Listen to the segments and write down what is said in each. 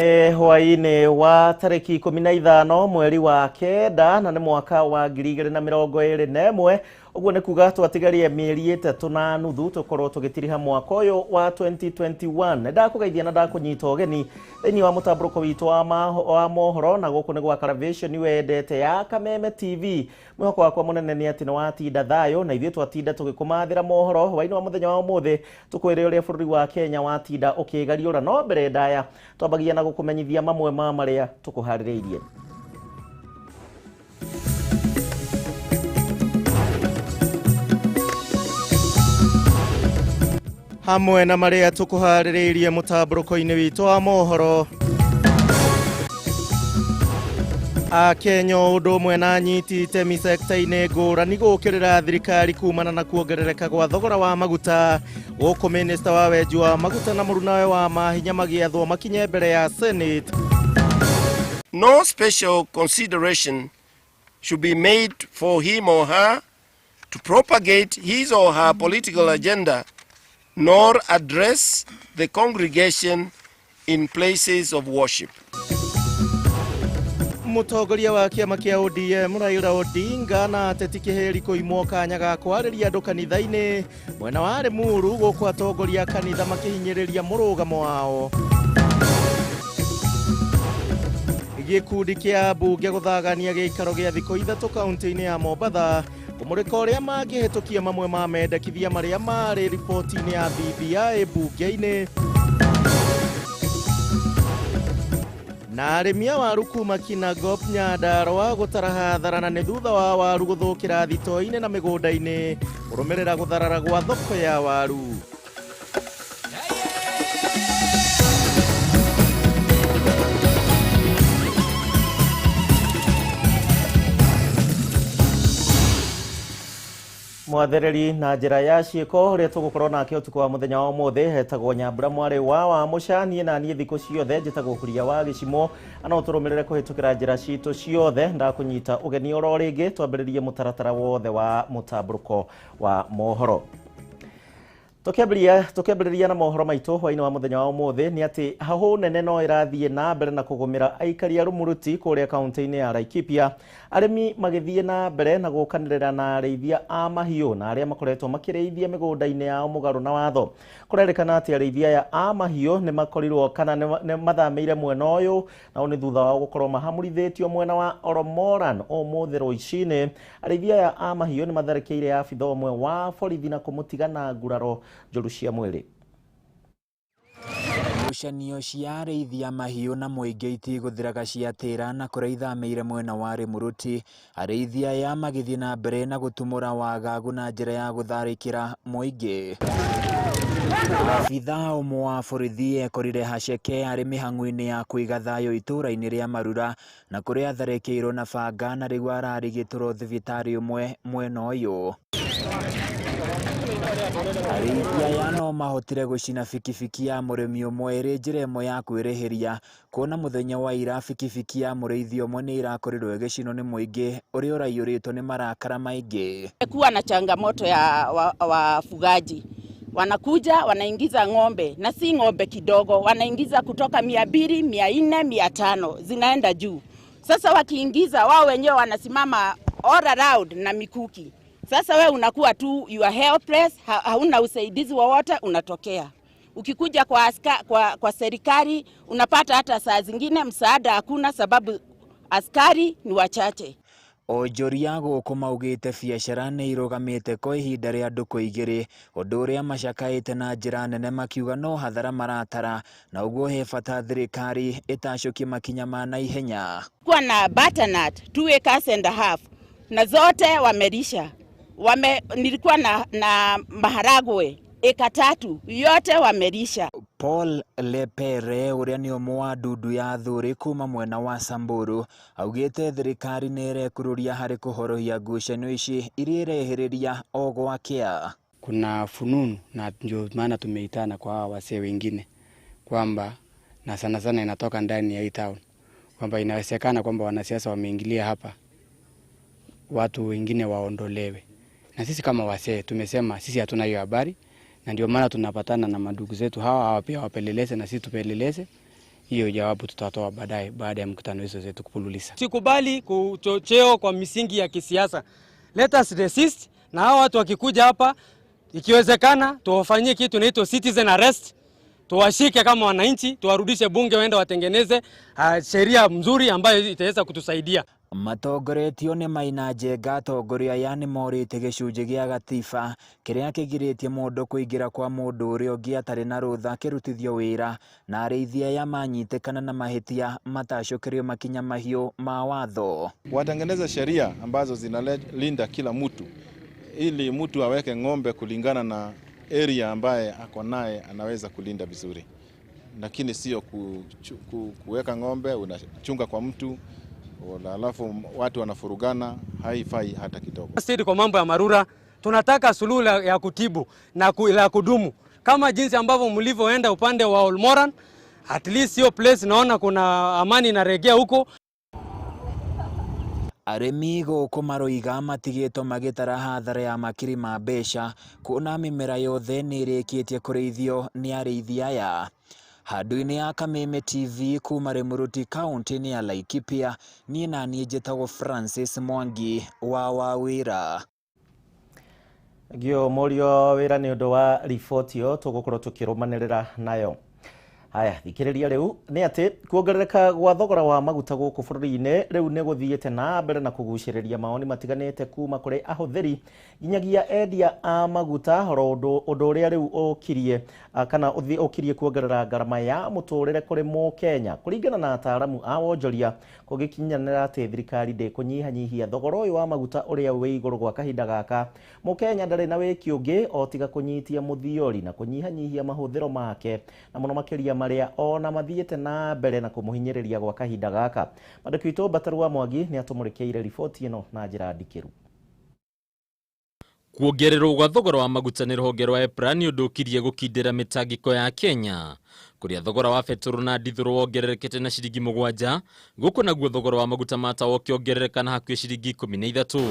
Nĩ hwaĩ-inĩ wa tarĩki 15 mweri wa kenda na nĩ mwaka wa 2021 ũguo nĩ kuga twatigarie mĩeri 3.5 tũkorwo tũgĩtiriha mwaka ũyũ wa 2021. Nĩ ndakũgeithia na ndakũnyita ũgeni thĩinĩ wa mũtambũrũko witũ wa mohoro na gũkũ nĩ gwa Caravation wendete ya Kameme TV. Mwĩhoko wakwa mũnene nĩ atĩ nĩ watinda thayũ na ithuĩ twatinda tũgĩkũmathĩra mohoro hwaĩ-inĩ wa mũthenya wa ũmũthĩ tũkwĩre ũrĩa bũrũri wa Kenya watinda ũkĩgariũra no mbere ndaya twambagia na gũkũmenyithia mamwe ma marĩa tũkũharĩrĩirie. Hamwe na marĩa tũkũharĩrĩirie mũtambũrũko-inĩ witũ wa mohoro, Akenya ũndũ ũmwe na anyiti itemi sekta-inĩ ngũrani gũũkĩrĩra thirikari kumana na kuongerereka gwa thogora wa maguta gũkũ minista wa wenji wa maguta na mũrunawe wa mahinya magĩathwo makinye mbere ya Senate. No special consideration should be made for him or her to propagate his or her political agenda nor address the congregation in places of worship. Mũtongoria wa kĩama kĩa ODM Raila Odinga na ateti kĩhĩri kũimwo kanya ga kwarĩria andũ kanitha-inĩ mwena wa Limuru gũkũ atongoria kanitha makĩhinyĩrĩria mũrũgamo wao. Gĩkundi kĩa mbunge gũthagania gĩikaro gĩa thikũ 3 kaunti-inĩ ya Mombatha kũmũrĩka ũrĩa mangĩhĩtũkia mamwe ma mendekithia marĩa marĩ riboti-inĩ ya BBI mbunge-inĩ. Na arĩmi a waru kuma Kinangop Nyandarua gũtara hathara na nĩ thutha wa waru gũthũkĩra thitoo-inĩ na mĩgũnda-inĩ kũrũmĩrĩra gũtharara gwa thoko ya waru. Mwathereri na njĩra ya ciĩko ũrĩa tũgũkorwo nake ũtukũ wa mũthenya wa ũmũthĩ hetagwo Nyambura mwarĩ wa Wamũca na niĩ thikũ ciothe njĩtagwo Kuria wa Gĩcimo no tũrũmĩrĩre kũhĩtũkĩra njĩra citũ ciothe ndakũnyita ũgeni oro rĩngĩ twambĩrĩrie mũtaratara wothe wa mũtambũrũko wa mohoro. Tũkĩambĩrĩria na mohoro maitũ hwaĩ-inĩ wa mũthenya wa ũmũthĩ nĩ atĩ hahũ nene no ĩrathiĩ na mbere na kũgũmĩra aikari a Rumuruti kũrĩa kaunti-inĩ ya Laikipia arĩmi magĩthiĩ na mbere na gũkanĩrĩra na arĩithia a mahiũ na arĩa makoretwo makĩrĩithia mĩgũnda-inĩ yao mũgarũ na watho. Kũrerĩkana atĩ arĩithia aya a mahiũ nĩ makorirwo kana nĩ mathamĩire mwena ũyũ nao nĩ thutha wao gũkorwo mahamũrithĩtio mwena wa Oromoran ũmũthĩ rũcinĩ. Arĩithia aya a mahiũ nĩ matharĩkĩire abitha ũmwe wa borithi na kũmũtiga na nguraro njũru cia mwĩrĩ. Ngucanio cia arĩithia mahiũ na mũingĩ itigũthiraga ciatĩra na kũrĩa ithamĩire mwena wa Rĩmũrũti arĩithia aya magĩthiĩ na mbere na gũtumũra wagagu na njĩra ya gũtharĩkĩra mũingĩ. Abithaa ũmwe wa borithi ekorire haceke arĩ mĩhang'o-inĩ ya kũiga thayũ itũũra-inĩ rĩa Marura na kũrĩa atharĩkĩirwo na banga na rĩu ararigitĩrwo thibitarĩ ũmwe mwena ũyũ. Arĩithia aya no mahotire gũcina bikibiki ya mũrĩmi ũmwe ĩrĩ njĩra ĩmwe ya kwĩrĩhĩria kuona mũthenya wa ira bikibiki ya mũrĩithi ũmwe nĩ ĩrakorirwo ĩgĩcinwo nĩ mũingĩ ũrĩa ũraiyũrĩtwo nĩ marakara maingĩ. Kuwa na changamoto ya wafugaji wanakuja wanaingiza ng'ombe na si ng'ombe kidogo, wanaingiza kutoka 200, 400, 500 zinaenda juu. Sasa wakiingiza wao wenyewe wanasimama all around na mikuki. Sasa we unakuwa tu you are helpless, hauna usaidizi wowote unatokea. Ukikuja kwa serikali unapata hata saa zingine msaada hakuna sababu askari ni wachache. Onjoria gũkũ maugĩte biacara nĩ irũgamĩte kwa ihinda rĩa ndukũ igĩrĩ ũndũ ũrĩa macakaĩte na njĩra nene makiuga no hathara maratara na ũguo he bata thirikari ĩtacũkie makinya ma naihenya. Kuwa na butternut 2.5 acres na zote wamelisha. Nilikuwa na maharagwe eka 3 yote wamelisha. Paul Lepere ũrĩa nĩ ũmwe wa ndundu ya athuri kuma mwena wa Samburu augĩte thirikari nĩ ĩrekururia harĩ kũhorohia ngucanio ici iria irehĩrĩria o gwakĩa. Kuna fununu na ndio maana tumeitana kwa hawa wasee wengine kwamba na sana sana inatoka ndani ya hii town kwamba inawezekana kwamba wanasiasa wameingilia hapa watu wengine waondolewe. Na sisi kama wasee tumesema sisi hatuna hiyo habari na ndio maana tunapatana na madugu zetu hawa pia wapeleleze na sisi tupeleleze Hiyo jawabu tutatoa baadaye baada ya mkutano hizo zetu kupululiza. Sikubali kuchocheo kwa misingi ya kisiasa. Let us resist, na hao watu wakikuja hapa ikiwezekana tuwafanyie kitu inaitwa citizen arrest. Tuwashike kama wananchi, tuwarudishe bunge waende watengeneze sheria mzuri ambayo itaweza kutusaidia. Matongoretio nĩ Maina Njenga atongoria aya nĩ morĩte gĩcunjĩ gĩa gatiba kĩrĩa kĩgirĩtie mũndũ kũingĩra kwa mũndũ ũrĩa ũngĩ atarĩ na rũtha akĩrutithio wĩra, na arĩithi aya manyitĩkana na mahĩtia matacũkĩrio makinya mahiũ ma watho. Watengeneze sheria ambazo zinalinda kila mtu ili mtu aweke ng'ombe kulingana na area ambaye ako naye anaweza kulinda vizuri, lakini sio kuweka ng'ombe unachunga kwa mtu alafu watu wanafurugana, haifai hata kidogo. Sisi kwa mambo ya Marura tunataka suluhu ya kutibu na la kudumu, kama jinsi ambavyo mlivyoenda upande wa Olmoran. At least hiyo place naona kuna amani inaregea huko. Arĩmi gũkũ maroiga matigĩtwo magĩtara hathara ya makiri ma mbeca kuona mĩmera yothe nĩ ĩrĩkĩtie kũrĩithio nĩ arĩithi aya. Handũ-inĩ ya Kameme TV kuma Rĩmũruti kaunti-inĩ ya Laikipia, niĩ na niĩ njĩtagwo Francis Mwangi wa Wawĩra. Ngio mũriũ wĩra nĩ ũndũ wa riboti ĩyo tũgũkorwo tũkĩrũmanĩrĩra nayo. Haya, thikĩrĩria rĩu nĩ atĩ kuongerereka gwa thogora wa maguta gũkũ bũrũri-inĩ rĩu nĩ gũthiĩte na mbere na kũgucĩrĩria mawoni matiganĩte kuma kũrĩ ahũthĩri nginyagia endia a maguta, oro ũndũ ũrĩa rĩu ũkirie kana ũkirie kuongerera ngarama ya mũtũrĩre kũrĩ mũkenya. Kũringana na ataaramu a wonjoria, kũgĩkinyanĩra atĩ thirikari ndĩkũnyihanyihia thogora ũyũ wa maguta ũrĩa wĩ igũrũ gwa kahinda gaka, mũkenya ndarĩ na wĩki ũngĩ o tiga kũnyitia mũthiori na kũnyihanyihia mahũthĩro make, na mũno makĩria marĩa ona mathiĩte na mbere na kũmũhinyĩrĩria gwa kahinda gaka. Mwandĩki witũ Mbatarua Mwangi nĩ atũmũrĩkĩire riboti ĩno na njĩra ndikĩru. Kuongererwo gwa thogora wa maguta nĩ rũhonge rwa EPRA nĩ ũndũ ũkirie gũkindĩra mĩtangĩko ya Kenya, kũrĩa thogora wa betũrũ na ndithũrũ wongererekete na ciringi 7, gũkũ naguo thogora wa maguta ma tawa ũkĩongerereka na hakuhĩ ciringi 13.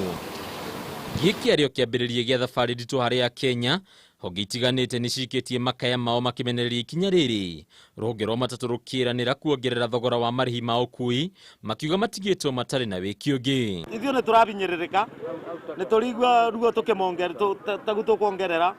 Gĩkĩ arĩo kĩambĩrĩria gĩa thabarĩ nditũ harĩ ya Kenya. Honge itiganĩte nĩ cikĩtie makaya mao makĩmenereria ikinya rĩrĩ. Rũhonge rwa matatũ rũkĩranĩra kuongerera thogora wa marĩhi ma ũkui, makiuga matigĩtwo matarĩ na wĩki ũngĩ. Ithuĩ nĩ tũrabinyĩrĩrĩka, nĩ tũrigua ruo tũkĩmongerera tũkuongerera,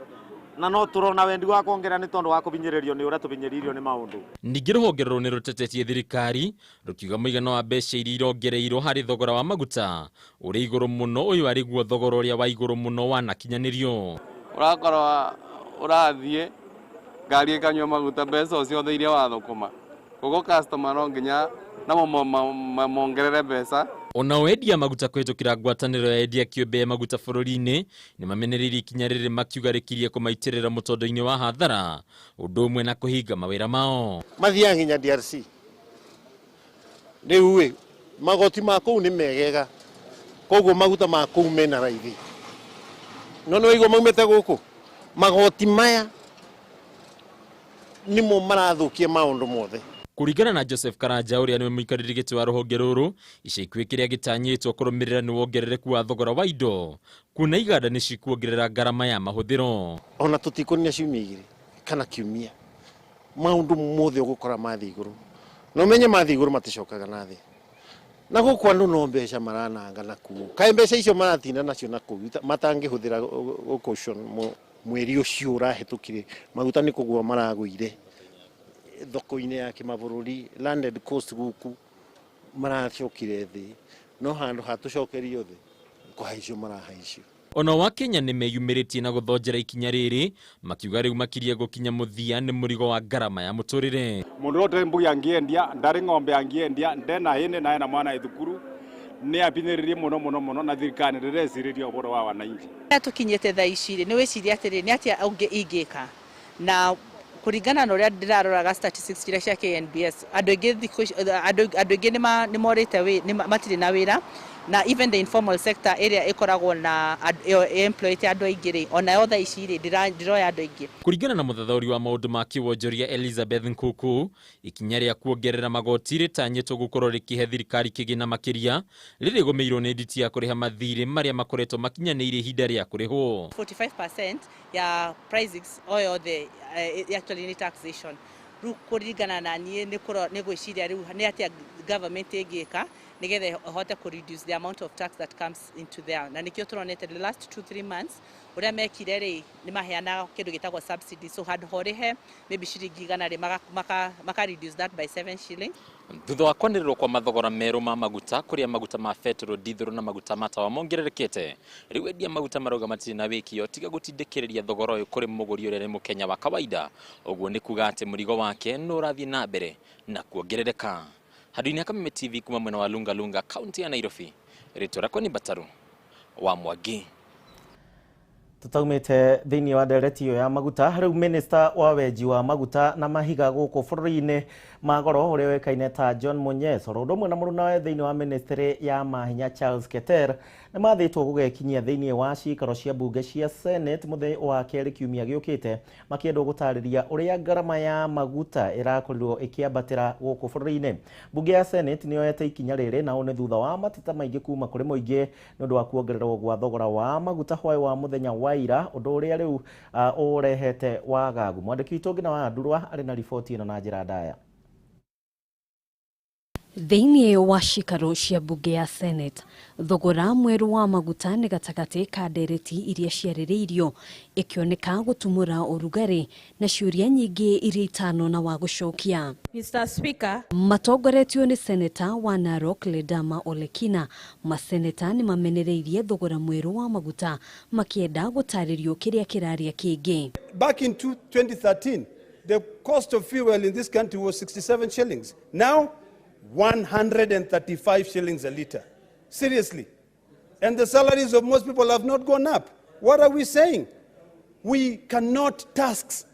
na no tũrona wendi wa kuongerera nĩ tondũ wa kũbinyĩrĩrio nĩ ũrĩa tũbinyĩrĩirio nĩ maũndũ. Ningĩ rũhonge rũrũ nĩ rũtetetie thirikari rũkiuga mũigana wa mbeca iria irongereirwo harĩ thogora wa maguta ũrĩ igũrũ mũno, ũyũ arĩ guo thogora ũrĩa wa igũrũ mũno wanakinyanĩrio. Ũrakorwo ũrathiĩ ngari ĩkanyua maguta mbeca o ciothe iria wathũkũma, koguo customer no nginya namo mongerere mbeca. Onao endia maguta kũhĩtũkĩra ngwatanĩro ya endia kĩũmbe ya maguta bũrũri-inĩ nĩ mamenereirie ikinya rĩrĩ makiuga rĩkirie kũmaitĩrĩra mũtondo-inĩ wa hathara, ũndũ ũmwe na kũhinga mawĩra mao. Mathiaga nginya DRC rĩu ĩ magoti ma kũu nĩ megega, koguo maguta ma kũu mena raithi. No nĩ waigua maumĩte gũkũ magoti maya nĩmo marathũkia maũndũ mothe. Kũringana na Joseph Karanja ũrĩa nĩwe mũikarĩri gĩtĩ wa rũhonge rũrũ, ica ikuhĩ kĩrĩa gĩtanyĩtwo kũrũmĩrĩra nĩ wongerereku wa thogora wa indo, kuona iganda nĩ cikuongerera ngarama ya mahũthĩro. Ona tũtikũnina ciumia igĩrĩ kana kiumia, maũndũ mothe ũgũkora mathiĩ igũrũ, na ũmenye mathiĩ igũrũ maticokaga na thĩ. Na gũkũ andũ no mbeca marananga na kuo, kaĩ mbeca icio maratinda nacio na kũu matangĩhũthĩra gũcaution mweri ũcio ũrahĩtũkire, maguta nĩ kũgũa maragũire thoko-inĩ ya kĩmabũrũri, landed cost gũkũ maracokire thĩ, no handũ ha tũcokerio thĩ kũhaicio marahaicio. Ona wa Kenya nĩ meyumĩrĩtie na gũthonjera ikinya rĩrĩ, makiuga rĩu makirie gũkinya mũthia nĩ mũrigo wa ngarama ya mũtũrĩre. Mũndũ ũrĩa mbui angĩendia, ndarĩ ng'ombe angĩendia, ndena hĩndĩ na ena mwana thukuru, nĩ abinyĩrĩrie mũno mũno mũno, na thirikari ndĩrecirĩria ũhoro wa wananchi. Tũkinyĩte thaa ici rĩ, nĩ wĩcirie atĩrĩ, nĩ atĩa ũngĩ ingĩka na kũringana na ũrĩa ndĩraroraga statistics iria cia KNBS, andũ aingĩ nĩ morĩte, matirĩ na wĩra, na even the informal sector ĩrĩa ĩkoragwo na employed andũ aingĩ rĩ, ona yo thaa ici rĩ ndĩroya andũ aingĩ. Kũringana na mũthathaũri wa maũndũ ma kĩwonjoria Elizabeth Nkuku, ikinya rĩa kuongerera magoti rĩtanyĩtwo gũkorwo rĩkĩhe thirikari kĩgĩna makĩria rĩrĩgũmĩirwo nĩ nditi ya kũrĩha mathirĩ marĩa makoretwo makinyanĩire ihinda rĩa kũrĩhwo. 45% ya prices o yothe actually ni taxation. Rĩu kũringana na niĩ nĩ gwĩciria rĩu nĩ atĩa government ĩngĩka nĩgetha ĩhote kũ reduce the amount of tax that comes into there. Na nĩkĩo tũronete the last 2-3 months ũrĩa mekire rĩ, nĩ maheanaga kĩndũ gĩtagwo subsidy, so handũ ha ũrĩhe maybe ciringi 100 rĩ, maka reduce that by 7 shillings. Thutha wa kwanĩrĩrwo kwa mathogora merũ ma maguta, kũrĩa maguta ma betũrũ, dithũrũ na maguta ma tawa mongererekete, rĩu endia maguta marauga matirĩ na wĩkio tiga gũtindĩkĩrĩria thogora ũyũ kũrĩ mũgũri ũrĩa nĩ mũkenya wa kawaida. Ũguo nĩ kuga atĩ mũrigo wake no ũrathiĩ na mbere na kuongerereka. Handũ-inĩ ha Kameme TV kuma mwena wa Lunga Lunga, kaunti ya Nairobi, rĩtwa rĩakwa nĩ Mbataru wa Mwangi. Tutaumĩte thĩinĩ wa ndereti ĩyo ya maguta, rĩu minista wa wenji wa maguta na mahiga gũkũ bũrũri-inĩ ma goro ũrĩa ũĩkaine ta John Munyes, oro ũndũ ũmwe na mũrunawe thĩinĩ wa ministry ya mahinya Charles Keter, nĩ mathĩtwo gũgekinyia thĩinĩ wa cikaro cia mbunge cia Senate mũthenya wa kerĩ kiumia gĩũkĩte, makĩendwo gũtarĩria ũrĩa ngarama ya maguta ĩrakorirwo ĩkĩambatĩra gũkũ bũrũri-inĩ. Mbunge ya Senate nĩyoete ikinya rĩrĩ, na ũũ nĩ thutha wa mateta maingĩ kuma kũrĩ mũingĩ nĩ ũndũ wa kuongererwo gwa thogora wa maguta hwaĩ wa mũthenya wa ira, ũndũ ũrĩa rĩu ũrehete wagagu. Mwandĩki witũ Ngina wa Ndurwa arĩ na riboti ĩno na njĩra ndaya. Thĩinĩ wa cikaro cia mbunge ya Senate, thogora mwerũ wa maguta nĩ gatagatĩ ka ndereti iria ciarĩrĩirio, ĩkĩoneka gũtumũra ũrugarĩ na ciũria nyingĩ iria itano na wa gũcokia. Mr. Speaker, matongoretio nĩ seneta wa Narok Ledama Olekina, maseneta nĩ mamenereirie thogora mwerũ wa maguta makĩenda gũtarĩrio kĩrĩa kĩraria kĩngĩ. Back in 2013, the cost of fuel in this country was 67 shillings. Now, 135 shillings a liter. Seriously. And the salaries of most people have not gone up. What are we saying? We cannot tax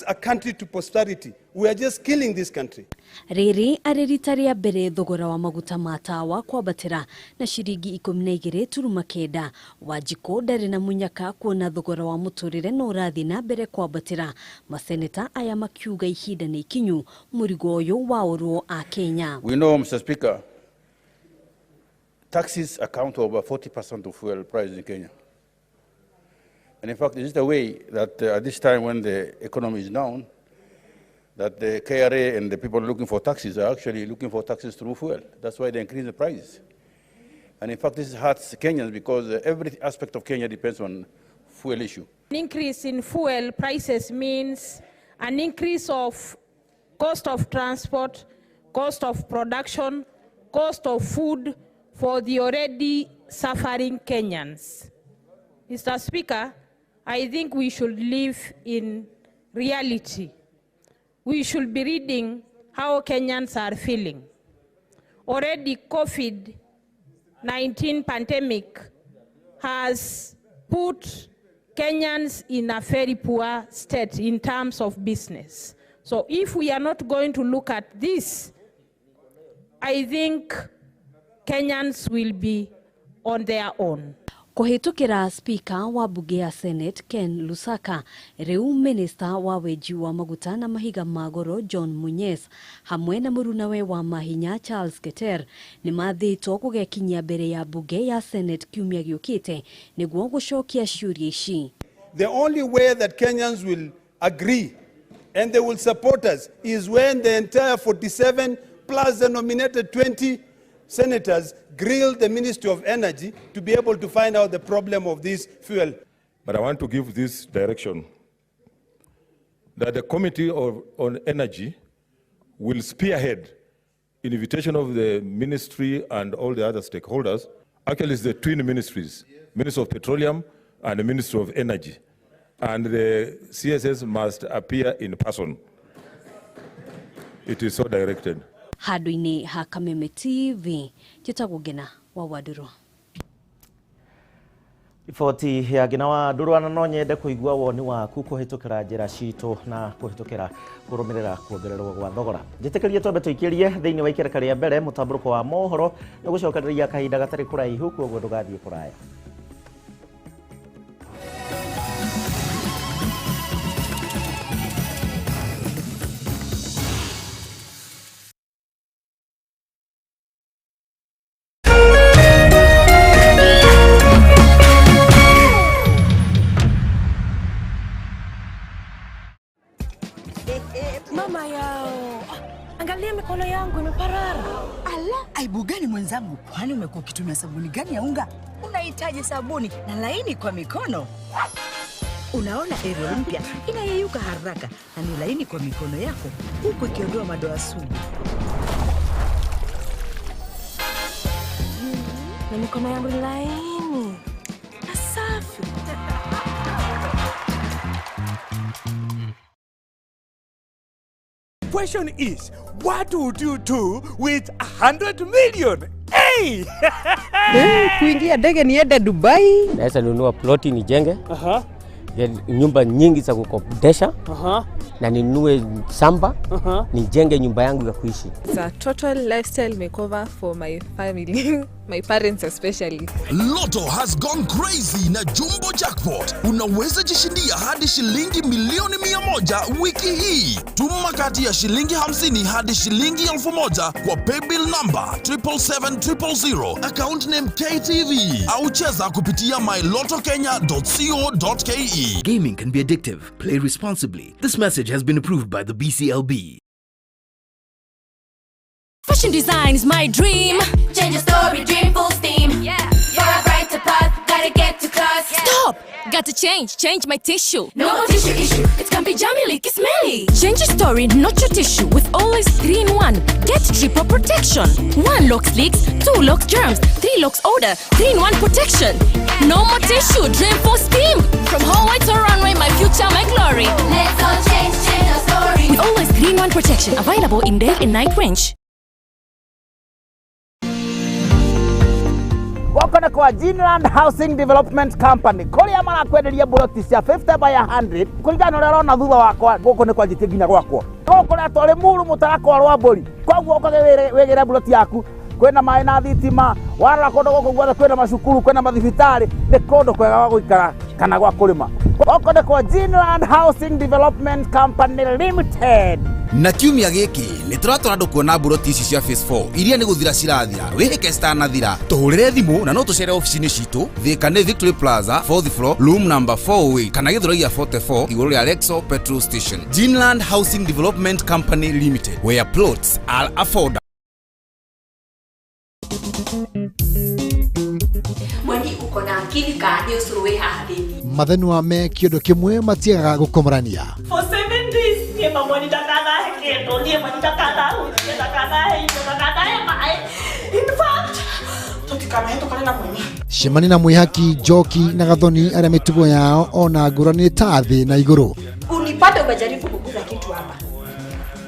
a country to prosperity. We are just killing this country. Rĩrĩ arĩ rita rĩa mbere thogora wa maguta ma tawa kwambatĩra na ciringi 12.9. Wanjikũ ndarĩ na mũnyaka kuona thogora wa mũtũrĩre no ũrathiĩ na mbere kwambatĩra. Maseneta aya makiuga ihinda nĩ ikinyu mũrigo ũyũ waũrwo a Kenya. We know, Mr. Speaker, taxes account for over 40% of fuel price in Kenya. And in fact, it is the way that at this time when the economy is down, that the KRA and the people looking for taxes are actually looking for taxes through fuel. That's why they increase the price. And in fact, this hurts Kenyans because every aspect of Kenya depends on fuel issue. An increase in fuel prices means an increase of cost of transport, cost of production, cost of food for the already suffering Kenyans. Mr. Speaker, I think we should live in reality. We should be reading how Kenyans are feeling. Already COVID-19 pandemic has put Kenyans in a very poor state in terms of business. So if we are not going to look at this, I think Kenyans will be on their own. Kũhĩtũkĩra Speaker wa mbunge ya Senate Ken Lusaka, rĩu Minister wa wenji wa maguta na mahiga ma goro John Munyes hamwe na mũrunawe wa mahinya Charles Keter nĩ mathĩtwo gũgekinyia mbere ya mbunge ya Senate kiumia gĩũkĩte nĩguo gũcokia ciũria ici. The only way that Kenyans will agree and they will support us is when the entire 47 plus the nominated 20 senators grill the Ministry of Energy to be able to find out the problem of this fuel. But I want to give this direction that the Committee on Energy will spearhead invitation of the ministry and all the other stakeholders. Actually, it's the twin ministries, Ministry of Petroleum and the Ministry of Energy. And the CSS must appear in person. It is so directed. Handũ-inĩ ha Kameme TV, njĩtagwo Ngina wa Wandũrũ. Riboti ya Ngina wa Ndũrũ, na no nyende kũigua woni waku kũhĩtũkĩra njĩra citũ na kũhĩtũkĩra kũrũmĩrĩra kuongererwo gwa thogora. Njĩtĩkĩrie twambe tũikĩrie thĩinĩ wa ikereka rĩa mbere mũtambũrũko wa mohoro nĩ gũcokereria kahinda gatarĩ kũraihu, kwoguo ndũgathiĩ kũraya. Mama yao, angalia mikono yangu imeparara. Ala, aibu gani mwenzangu? Kwani umekuwa ukitumia sabuni gani ya unga? Unahitaji sabuni na laini kwa mikono. Unaona Ariel mpya inayeyuka haraka na ni laini kwa mikono yako huku ikiondoa madoa sugu. Na mikono yangu ni laini na safi. Question is, what would you do with 100 million? Hey! Kuingia ndege niende Dubai. Naweza nunua ploti nijenge. Nyumba nyingi za kukodesha. Na ninunue shamba, nijenge nyumba yangu ya kuishi. It's a total lifestyle makeover for my family, my parents especially. Lotto has gone crazy na Jumbo Jackpot. Unaweza jishindia hadi shilingi milioni 100 wiki hii. Tuma kati ya shilingi 50 hadi shilingi 1000 kwa paybill number 777 000, account name KTV, au cheza kupitia mylotokenya.co.ke. Gaming can be addictive. Play responsibly. This message has been approved by the BCLB. Fashion design is my dream. Change your story, dream full steam. Yeah. For a brighter path, gotta get to class. Stop! Got to change, change my tissue. No more tissue issue. It can be jammy, leaky, smelly. Change your story, not your tissue. With always 3 in 1. Get triple protection. 1 locks leaks, 2 locks germs, 3 locks odor, 3 in 1 protection. No more tissue, dream full steam. From hallway to runway, my future, my glory. Let's all change, change our story. With always 3 in 1 protection. Available in day and night range. Gũkũ nĩ kwa Greenland Housing Development Company kũrĩa marakwenderia buroti cia 50 by 100 kũringana na ũrĩa ũrona thutha wakwa. Gũkũ nĩ kwanjĩtie nginya gwakwo gũkũ retwo Limuru mũtarakwa rwa mbũri, koguo ũkage wĩgĩre buroti yaku. Kwĩna maĩ na thitima, warora kũndũ gũkũ guothe kwĩna macukuru, kwĩna mathibitarĩ, nĩ kũndũ kwega gwa gũikara kana gwa kũrĩma. Gũkũ nĩ kwa Greenland Housing Development Company Limited. Na kiumia gĩkĩ nĩ tũratwara andũ kuona mburoti ici cia phase 4 iria nĩ gũthira cirathira. Wĩhĩke citanathira, tũhũrĩre thimũ na no tũcere ofici-inĩ citũ Thika nĩ Victory Plaza 4th floor room number 408 kana Gĩthũrai gĩa 44 igũrũ rĩa Lexo petrol station. Greenland Housing Development Company Limited, where plots are affordable. Mweni uko na akili ka nĩ ũcũrũ wĩ haha thĩinĩ. Mathenwa me kĩondo kĩmwe matiagaga gũkomorania. For 7 days niĩ mamwani ndakanahe kĩndũ, niĩ mami ndakanahutie, ndakanahe irio, ndakanahe maĩ. In fact, tũtikanahĩtũkane na mweni. Cemania na mwĩhaki Njoki na Gathoni arĩa mĩtugo yao ona ngũrani nĩ ta thĩ na igũrũ. Unipate umejaribu kuguza kitu hapa.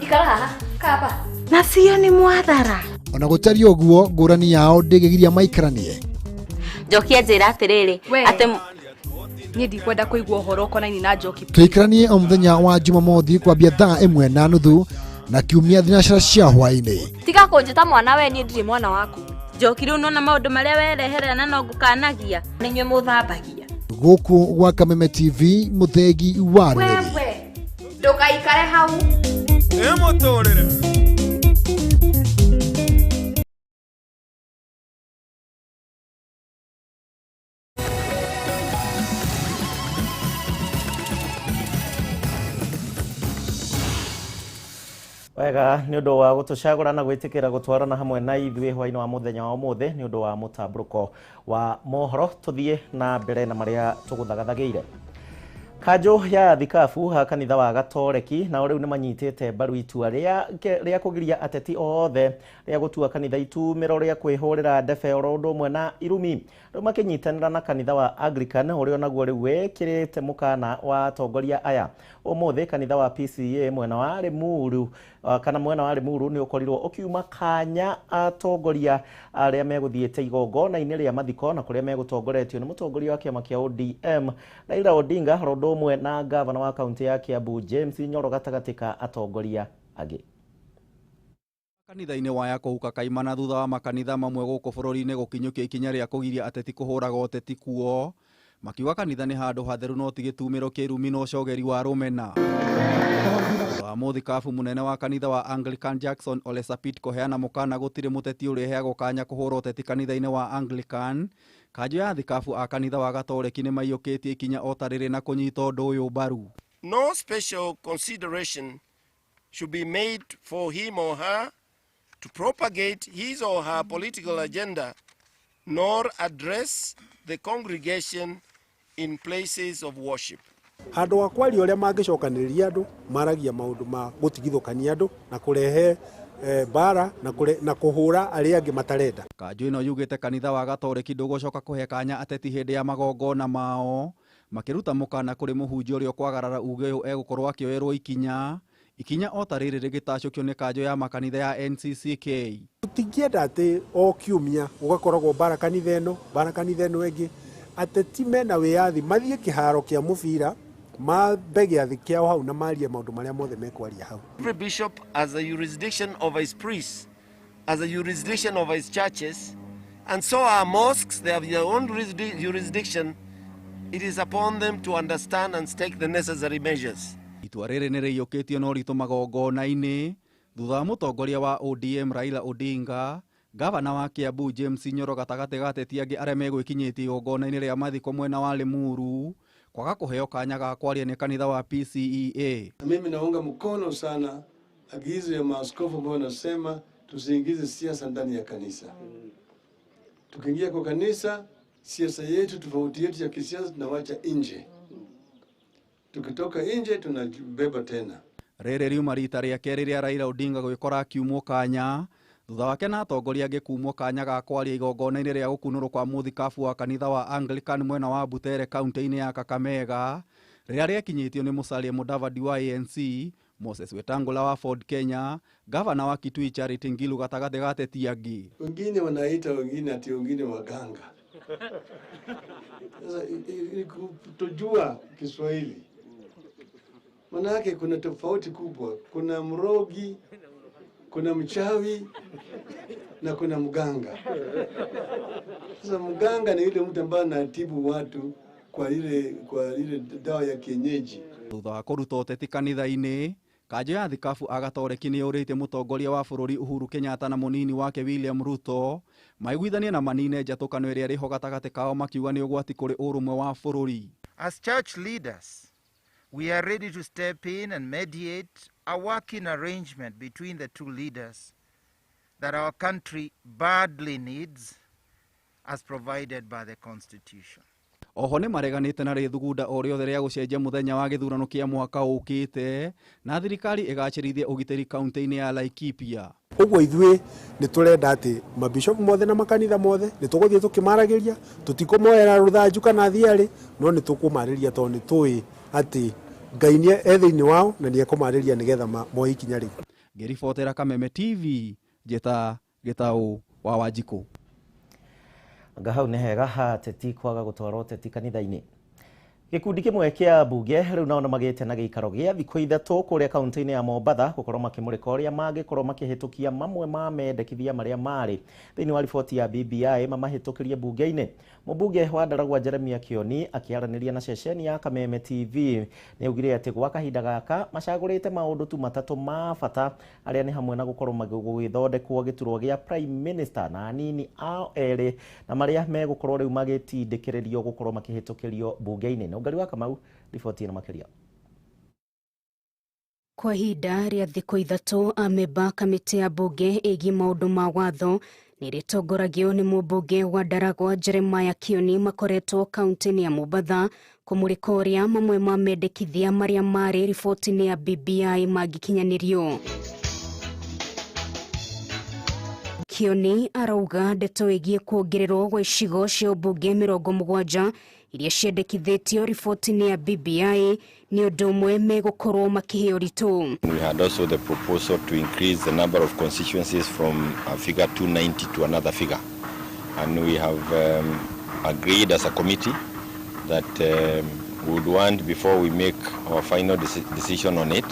Ikara haha, kaa hapa. Na sio ni mwathara. Ona gũtariĩ ũguo ngũrani yao ndĩngĩgiria maikaranie. Njoki anjĩra atĩrĩrĩ, atĩ niĩ ndikwenda kũigua ũhoro ũkonainie na Njoki. Tũikaranie o mũthenya wa Jumamothi kwambia thaa 1:30 na kiumia thinacara cia hwaĩ-inĩ. Tiga kũnjĩta mwana we, niĩ ndirĩ mwana waku. Njoki rĩu nona maũndũ marĩa wereherera na no ngũkanagia. Nĩ inyuĩ mũthambagia. Gũkũ gwa Kameme TV, mũthegi wa rũrĩrĩ. Wewe ndũgaikare hau. Ĩ mũtũrĩre. Wega nĩ ũndũ wa gũtũcagũra na gwĩtĩkĩra gũtwarana hamwe na ithuĩ hwaĩ-inĩ wa mũthenya wa ũmũthĩ nĩ ũndũ wa mũtambũrũko wa mohoro. Tũthiĩ na mbere na marĩa tũgũthagathagĩire. Kanjũ ya thikabu ha kanitha wa Gatoreki nao rĩu nĩmanyitĩte mbaru itua rĩa kũgiria ateti othe rĩa gũtua kanitha itumĩro rĩa kwĩhũrĩra ndebe oro ũndũ ũmwe na irumi. Rĩu makĩnyitanĩra na kanitha wa Anglican ũrĩa onaguo rĩu wĩkĩrĩte mũkana wa atongoria aya. Ũmũthĩ kanitha wa PCEA mwena wa Limuru kana mwena wa Limuru nĩ ũkorirwo ũkiuma kanya atongoria arĩa megũthiĩte igongona-inĩ rĩa mathiko na kũrĩa megũtongoretio nĩ mũtongoria wa kĩama kĩa ODM Raila Odinga oro ũndũ ũmwe na gavana wa kaunti ya Kiambu James Nyoro gatagatĩ ka atongoria angĩ. Kanitha-inĩ wa Yakohuka kaimana thutha wa makanitha mamwe gũkũ bũrũri-inĩ gũkinyũkia ikinya rĩa kũgiria ateti kũhũraga ũteti kuo, makiuga kanitha nĩ handũ hatheru no ti gĩtumĩro kĩa irumi na ũcogeri wa rũmena. Wa mũthikabu mũnene wa kanitha wa Anglican Jackson Ole Sapit kũheana mũkana gũtirĩ mũteti ũrĩheagwo kanya kũhũra ũteti kanitha-inĩ wa Anglican. Kanjũ ya thikabu a kanitha wa Gatoreki nĩ maiyũkĩtie ikinya o ta rĩrĩ na kũnyita ũndũ ũyũ mbaru. No special consideration should be made for him or her to propagate his or her political agenda, nor address the congregation in places of worship. Handũ wa kwaria ũrĩa mangĩcokanĩrĩria andũ maragia maũndũ ma gũtigithũkania andũ na kũrehe mbara na kũhũra arĩa angĩ matarenda. Kanjũ ĩno yugĩte kanitha wa Gatoreki ndũgũcoka kũhe kanya ateti hĩndĩ ya magongona mao, makĩruta mũkana kũrĩ mũhunjia ũrĩa ũkwagarara uge ũyũ egũkorwo akĩoerwo ikinya. Ikinya o ta rĩrĩ rĩgĩtacũkio nĩ kanjũ ya makanitha ya NCCK. Tũtingĩenda atĩ o kiumia gũgakoragwo mbara kanitha ĩno, mbara kanitha ĩno ĩngĩ. Ateti mena wĩyathi mathiĩ kĩharo kĩa mũbira mambe gĩathĩ kĩao hau na marie maũndũ marĩa mothe mekwaria hau. Every bishop has a jurisdiction over his priests, has a jurisdiction over his churches, and so are mosques. They have their own jurisdiction. It is upon them to understand and take the necessary measures. Itua rĩrĩ nĩ rĩiyũkĩtio na ũritũ magongona-inĩ thutha wa mũtongoria wa ODM Raila Odinga, gavana wa Kiambu James Nyoro gatagatĩ ga ateti angĩ arĩa megwĩkinyĩtie igongona-inĩ rĩa mathiko mwena wa Limuru kwaga kũheo kanya ga kwaria nĩ kanitha wa PCEA. Mimi naunga mkono sana agizo ya maaskofu ambao wanasema tusiingize siasa ndani ya kanisa. Tukiingia kwa kanisa, siasa yetu, tofauti yetu ya kisiasa tunawacha nje. Tukitoka nje tunabeba tena. Rĩrĩ riuma rita rĩa kerĩ rĩa Raila Odinga gwĩkora akiumwo kanya thutha wake na atongoria angĩ kumwo kanya ga kwaria igongona-inĩ rĩa gũkunũrwo kwa mũthikabu wa kanitha wa Anglican mwena wa Butere kaunti-inĩ ya Kakamega rĩrĩa rĩakinyĩtio nĩ Musalia Mudavadi wa ANC, Moses Wetangula wa Ford Kenya, gavana wa Kitui Charity Ngilu gatagatĩ ga ateti angĩ. Wengine wanaita wengine ati wengine waganga. Sasa ili kutojua Kiswahili, manake kuna tofauti kubwa. Kuna mrogi, kuna mchawi na kuna mganga. Sasa mganga ni yule mtu ambaye anatibu watu kwa ile dawa ya kienyeji. Thutha wa kũruta ũteti kanitha-inĩ, kanjũ ya thikabu a Gatoreki nĩ yũrĩtie mũtongoria wa bũrũri Uhuru Kenyatta na mũnini wake William Ruto maiguithanie na manine njatũkano ĩrĩa ĩrĩho gatagatĩ kao makiuga nĩ ũgwati kũrĩ ũrũmwe wa bũrũri. As church leaders, we are ready to step in and mediate a working arrangement between the two leaders that our country badly needs as provided by the Constitution. Oho nĩ mareganĩte na rĩthugunda o rĩothe rĩa gũcenjia mũthenya wa gĩthurano kĩa mwaka ũkĩte na thirikari ĩgacĩrithie ũgitĩri kaunti-inĩ ya Laikipia. Ũguo ithuĩ nĩ tũrenda atĩ mabishopu mothe na makanitha mothe nĩ tũgũthiĩ tũkĩmaragĩria, tũtikũmoera rũthanju kana thiarĩ, no nĩ tũkũmarĩria tondũ nĩ tũĩ atĩ Ngai nĩ e thĩinĩ wao na nĩ ekũmarĩria nĩgetha moe ikinya rĩu. Ngĩribotera Kameme TV, njĩta Gĩtaũ wa Wanjikũ. Anga hau nĩ hega ha ateti kwaga gũtwara ũteti kanitha-inĩ. Gĩkundi kĩmwe kĩa mbunge rĩu nao nĩmagĩte na gĩikaro gĩa thikũ ithatũ kũrĩa kaunti-inĩ ya Mombatha gũkorwo makĩmũrĩka ũrĩa mangĩkorwo makĩhĩtũkia mamwe ma mendekithia marĩa marĩ thĩinĩ wa riboti ya BBI mamahĩtũkĩrie mbunge-inĩ. Mũmbunge wa Ndaragwa Jeremia Kioni akĩaranĩria na ceceni ya Kameme TV nĩ augire atĩ gwa kahinda gaka macagũrĩte maũndũ tu matatũ ma bata arĩa nĩ hamwe na gũkorwo gũgĩthondekwo gĩturwa gĩa Prime Minister na anini ao erĩ na marĩa megũkorwo rĩu magĩtindĩkĩrĩrio gũkorwo makĩhĩtũkĩrio mbunge-inĩ. Ngari wa Kamau riboti ĩno makĩria. Kwa ihinda rĩa thikũ ithatũ amemba kamĩtĩ ya mbunge ĩgiĩ maũndũ ma watho nĩrĩtongoragio nĩ mũmbunge wa Ndaragwa Jeremiah Kioni makoretwo kaunti-inĩ ya Mombatha kũmũrĩka ũrĩa mamwe ma mendekithia marĩa marĩ riboti-inĩ ya BBI mangĩkinyanĩrio. Kioni arauga ndeto ĩgiĩ kuongererwo gwa icigo cia ũmbunge 70 iria ciendekithĩtio riboti-inĩ ya BBI nĩ ũndũ ũmwe megũkorwo makĩhe ũritũ. We had also the proposal to increase the number of constituencies from a figure 290 to another figure, and we have agreed as a committee that we would want, before we make our final decision on it,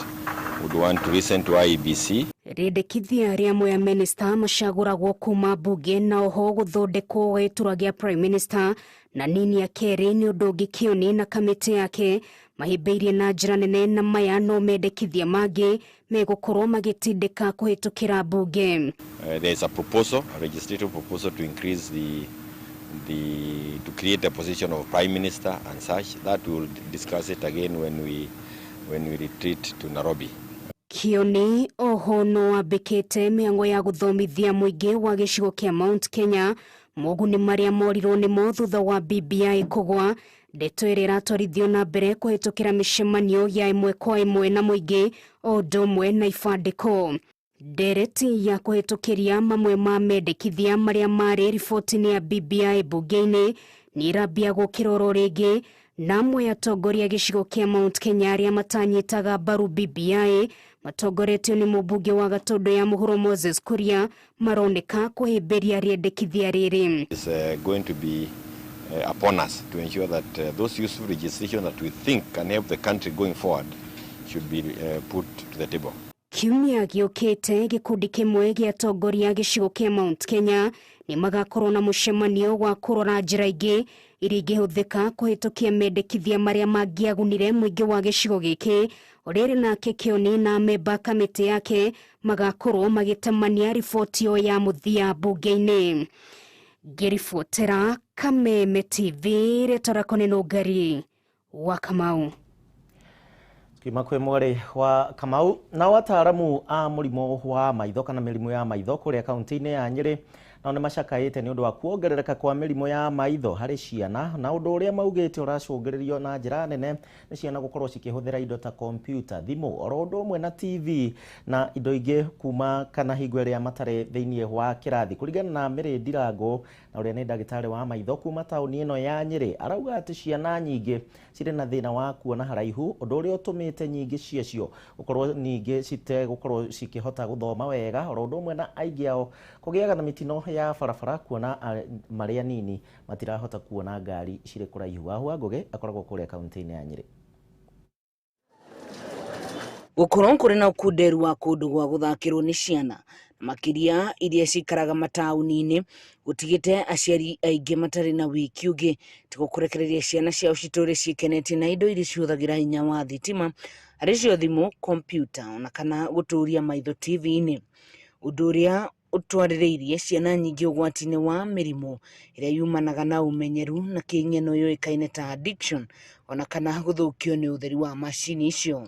we would want to listen to IEBC. Rĩendekithia rĩa amwe a minista macagũragwo kuma mbunge na oho gũthondekwo gĩturwa gĩa Prime Minister na nini ya kerĩ nĩ ũndũ ũngĩ Kioni na kamĩtĩ yake mahĩmbĩirie na njĩra nene na maya no mendekithia mangĩ megũkorwo magĩtindĩka kũhĩtũkĩra mbunge. There is a proposal, a legislative proposal to increase the to create a position of Prime Minister and such. That we will discuss it again when we retreat to Nairobi. Kioni oho no ambĩkĩte mĩhango ya gũthomithia mũingĩ wa gĩcigo kĩa Mount Kenya moguni marĩa morirwo nĩmo thutha wa BBI kũgwa. Ndeto ĩrĩa ĩratwarithio na mbere kũhĩtũkĩra mĩcemanio ya ĩmwe kwa ĩmwe na mũingĩ o ũndũ ũmwe na ibandĩko. Ndereti ya kũhĩtũkĩria mamwe ma mendekithia marĩa marĩ riboti-inĩ ya BBI mbunge-inĩ nĩ ĩrambia gũkĩrorwo rĩngĩ, na amwe atongoria gĩcigo kĩa Mount Kenya arĩa matanyitaga mbaru BBI matongoretio nĩ mũmbunge wa Gatũndũ ya Mũhuro Moses Kuria maroneka kũhĩmbĩria rĩendekithia rĩrĩ. It's going to be upon us to ensure that those useful legislation that we think can help the country going forward should be put to the table. Kiumia gĩũkĩte gĩkundi kĩmwe gĩa atongoria gĩcigo kĩa Mount Kenya nĩ magakorwo na mũcemanio wa kũrora njĩra ingĩ iria ingĩhũthĩka kũhĩtũkia mendekithia marĩa mangĩagunire mũingĩ wa gĩcigo gĩkĩ. Ũrĩrĩ nake Kĩoni na memba kamĩtĩ yake magakorwo magĩtamania riboti ĩyo ya mũthia mbunge-inĩ. Ngĩribotera Kameme TV, rĩtwa rĩakwa nĩ Nũngari wa Kamau. Kiuma kwĩ mwarĩ wa Kamau. Nao ataaramu a mũrimũ wa maitho kana mĩrimũ ya maitho kũrĩa kaunti-inĩ ya Nyĩrĩ nao nĩ macakaĩte nĩ ũndũ wa kuongerereka kwa mĩrimũ ya maitho harĩ ciana, na ũndũ ũrĩa maugĩte ũracũngĩrĩrio na njĩra nene nĩ ciana gũkorwo cikĩhũthĩra indo ta kompiuta, thimũ oro ũndũ ũmwe na TV na indo ingĩ kuma kana hingo ĩrĩa matarĩ thĩinĩ wa kĩrathi. Kũringana na Mary Ndirango na ũrĩa nĩ ndagĩtarĩ wa maitho kuma taũni ĩno ya Nyĩrĩ, arauga atĩ ciana nyingĩ cirĩ na thĩna wa kuona haraihu, ũndũ ũrĩa ũtũmĩte nyingĩ ciacio gũkorwo ningĩ citegũkorwo cikĩhota gũthoma wega, oro ũndũ ũmwe na aingĩ ao kũgĩaga na mĩtino ya barabara kuona marĩ anini matirahota kuona ngari cirĩ kũraihu. Wahua Ngũgĩ akoragwo kũrĩa kaunti-inĩ ya Nyĩrĩ. Gũkorwo kũrĩ na ũkunderu wa kũndũ gwa gũthakĩrwo nĩ ciana makĩria iria cikaraga mataũni-inĩ gũtigĩte aciari aingĩ matarĩ na wĩki ũngĩ tiga kũrekereria ciana ciao citũre ciĩkenetie na indo iria cihũthagĩra hinya wa thitima harĩ cio thimũ, kompiuta ona kana gũtũria maitho TV-inĩ, ũndũ ũrĩa ũtwarĩrĩirie ciana nyingĩ ũgwati-inĩ wa mĩrimũ ĩrĩa yumanaga na ũmenyeru na kĩng'eno yũĩkaine ta addiction ona kana gũthũkio nĩ ũtheri wa macini icio.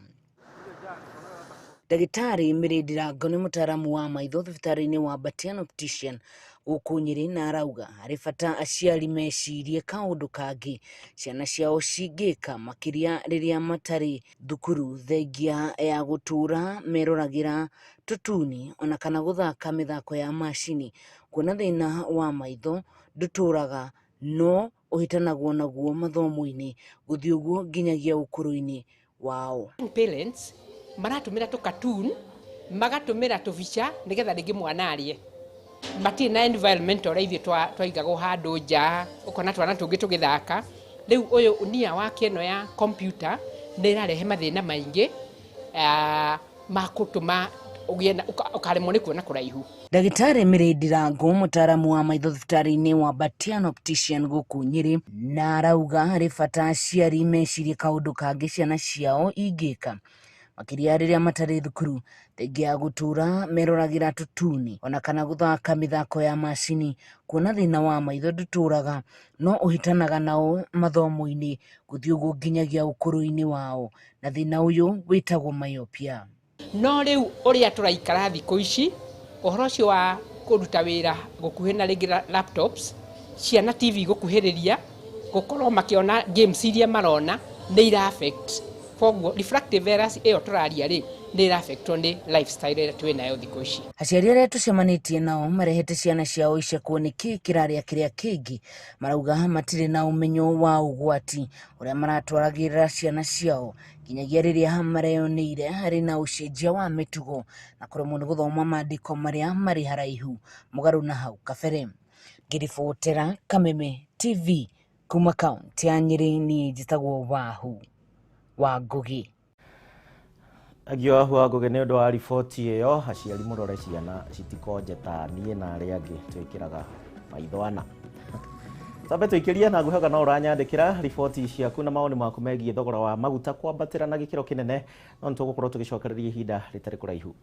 Ndagĩtarĩ Mary Ndirango nĩ mũtaaramu wa maitho thibitarĩ-inĩ wa Batian Optician gũkũ Nyĩrĩ, na arauga harĩ bata aciari mecirie kaũndũ kangĩ ciana ciao cingĩka makĩria rĩrĩa matarĩ thukuru thengia ya gũtũra meroragĩra tũtuni ona kana gũthaka mĩthako ya macini, kuona thĩna wa maitho ndũtũraga no ũhĩtanagwo naguo mathomo-inĩ gũthiĩ ũguo nginyagia ũkũrũ-inĩ wao. Parents maratũmĩra tũ cartoon, magatũmĩra tũbica nĩgetha rĩngĩ mwana arie. Matirĩ na environment ũrĩa ithuĩ twaigagwo handũ nja, ũkona twana tũngĩ tũgĩthaka. Rĩu ũyũ nia wake ĩno ya computer nĩ ĩrarehe mathĩna maingĩ ma gũtũma ũgĩe na ũkaremwo nĩ kuona kũraihu. Ndagĩtarĩ Mary Ndirango mũtaaramu wa maitho thibitarĩ-inĩ wa Batian Optician gũkũ Nyĩrĩ, na arauga harĩ bata aciari mecirie kaũndũ kangĩ ciana ciao ingĩka makĩria rĩrĩa matarĩ thukuru thengia ya gũtũra meroragĩra tũtuni ona kana gũthaka mĩthako ya macini, kuona thĩna wa maitho ndũtũraga no ũhĩtanaga nao mathomo-inĩ gũthiĩ ũguo nginyagia ũkũrũ-inĩ wao, na thĩna ũyũ wĩtagwo myopia. No rĩu ũrĩa tũraikara thikũ ici, ũhoro ũcio wa kũruta wĩra gũkuhĩ na rĩngĩ laptops, ciana TV gũkuhĩrĩria, gũkorwo makĩona games iria marona nĩ ira affect. Koguo refractive errors ĩyo tũraria rĩ nĩ ira affectwo nĩ lifestyle ĩrĩa twĩ nayo thikũ ici. Aciari arĩa tũcemanĩtie nao marehete ciana ciao icekwo nĩ kĩ kĩrarĩa kĩrĩa kĩngĩ, marauga matirĩ na ũmenyo wa ũgwati ũrĩa maratwaragĩrĩra ciana ciao nginyagia rĩrĩa mareyoneire harĩ na ũcenjia wa mĩtugo na kũremwo nĩ gũthoma maandĩko marĩa marĩ haraihu mũgarũ na hau kabere. Ngĩribotera Kameme TV kuma kaunti ya Nyĩrĩ, niĩ njĩtagwo Wahu wa Ngũgĩ. Agio Wahu wa Ngũgĩ nĩ ũndũ wa riboti ĩyo. Aciari mũrore ciana citikonje ta niĩ na arĩa angĩ twĩkĩraga maitho ana. Twambe tũikĩrie na ngwĩhoka no ũranyandĩkĩra riboti ciaku na mawoni maku megiĩ thogora wa maguta kwambatĩra na gĩkĩro kĩnene, no nĩ tũgũkorwo tũgĩcokereria ihinda rĩtarĩ kũraihu.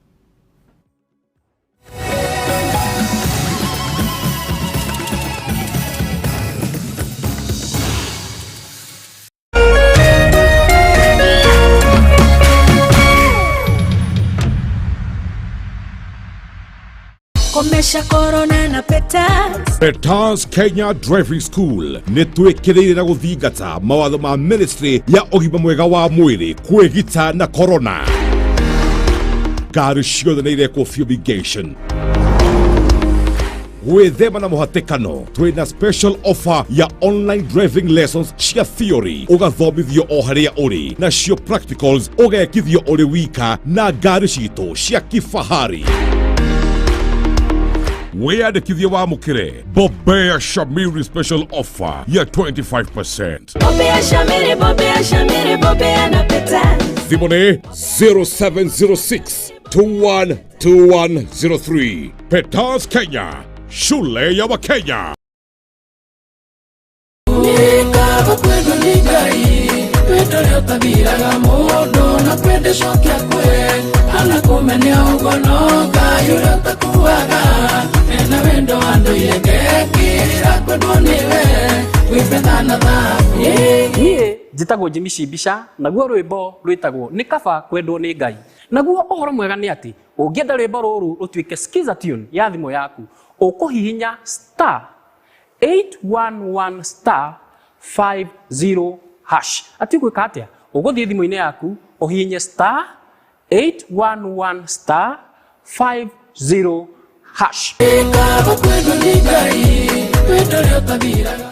Komesha corona na Peters. Peters Kenya Driving School nĩ twĩkĩrĩire na gũthingata mawatho ma ministry ya ũgima mwega wa mwĩrĩ kwĩgita na corona. Ngari ciothe nĩ irekwo fumigation. Gwĩthema na mũhatĩkano, twĩna special offer ya online driving lessons cia theory ũgathomithio o harĩa ũrĩ, nacio practicals ũgekithio ũrĩ wika na ngari citũ cia kifahari. Wĩyandĩkithie wamũkĩre Bobea Shamiri special offer ya 25%. Bobea Shamiri, Bobea Shamiri, Bobea na Peters. Thimũ nĩ 0706 212103. Peters Kenya, shule ya Wakenya. Kaba kwendwo nĩ Ngai wendo ũrĩa ũtathiraga mũndũ na kwenda cokia kwe ana kũmenya ũguo no Ngai ũrĩa ũtakuaga ena wendo wa ndũire ngekĩra kwendwo nĩwe kwĩ betha na thahabu. Niĩ njĩtagwo Jimmy Shibisha, naguo rwĩmbo rwĩtagwo nĩ kaba kwendwo nĩ Ngai. Naguo ũhoro mwega nĩ atĩ ũngĩenda rwĩmbo rũrũ rũtuĩke skiza tune ya thimũ yaku, ũkũhihinya star 811 star 50 hash. Ati gwĩka atĩa? Ũgũthiĩ thimũ-inĩ yaku ũhihinye star 811 star 50 hash. Kaba kwendwo nĩ Ngai wendo ũrĩa ũtathiraga.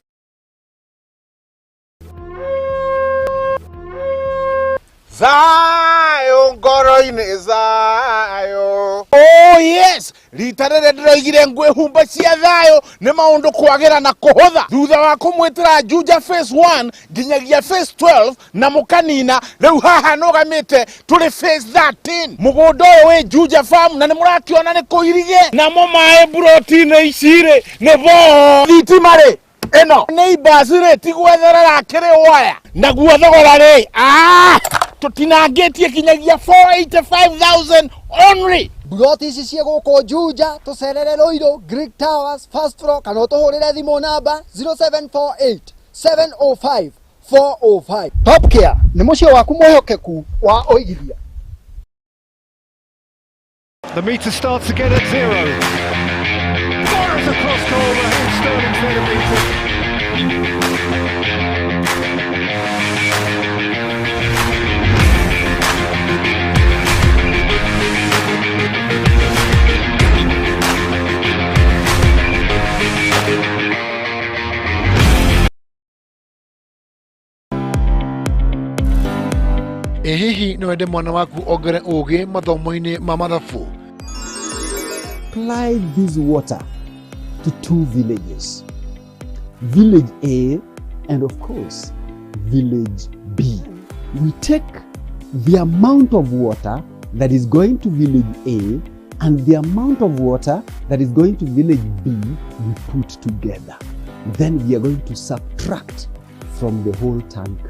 Thayo ngoro-inĩ thayo. Oh yes, rita rĩrĩa ndĩroigire ngwĩhumba cia thayo nĩ maũndũ kwagĩra na kũhũtha thutha wa kũmwĩtĩra Juja phase 1 nginyagia phase 12 na mũkanina. Rĩu haha nũgamĩte tũrĩ phase 13. Mũgũnda ũyũ wĩ Juja farm na nĩ mũrakĩona nĩ kũirige namo maĩ mburoti-inĩ ici rĩ nĩ boo. Thitima rĩ ĩno nĩ ibasi rĩ ti gwetherera kĩrĩ waya naguo thogora rĩ tũtinangĩtie kinyagia 485,000 only. Mburoti ici ciĩ gũkũ Juja, tũcerere Ruiru, Greek Towers, first floor, kana ũtũhũrĩre thimũ namba 0748 705 405. Top Care nĩ mũciĩ waku mwĩhokeku wa ũigithia. The meter starts again at 0. Fires across goal, Raheem Sterling's there to beat it. Ĩ hihi no wende mwana waku ongere ũgĩ mathomo-inĩ ma mathabu? Supply this water to two villages, Village A and of course, Village B. We take the amount of water that is going to Village A and the amount of water that is going to Village B, we put together. Then we are going to subtract from the whole tank